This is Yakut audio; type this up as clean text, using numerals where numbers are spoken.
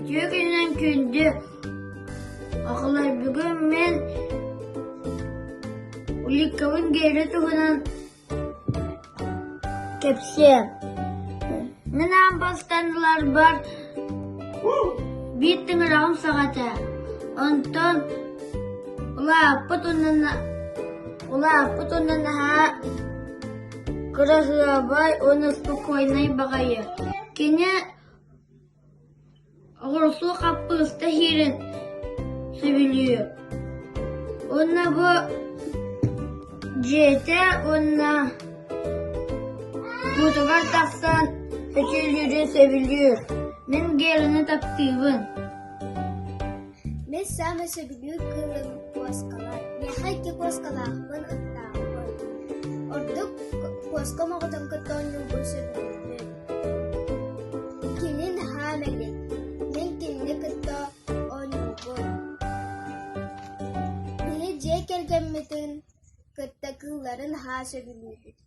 Үтүө күнүнэн күндү оҕолор, бүгүн мин уликкабын Гера туһунан кэпсиэм. Мин аан бастаан ыларбар биир тыҥыраҕым саҕа этэ. Онтон улааппыт уонна улааппыт уонна наһаа кыраһыабай уонна спокойнай баҕайы. Кини Оҕурсуу хаппыыста иһиирин сөбүлүүр уонна бу дьиэтэ уонна туутугар тахсан сөтүөлүүрүн сөбүлүүр. Мин Гераны таптыыбын. Мин саамай сөбүлүүр кыылым куоскалар. Миэхэ икки куоскалаахпын, ыттаахпын. Ордук куоскам оҕотун кытта оонньуурбун сөбүлүүбүн. Кини наһаа мэлик, мин кинини кытта оонньуубун. Биһи дьиэ кэргэммитин кытта кыыллары наһаа сөбүлүүбүт.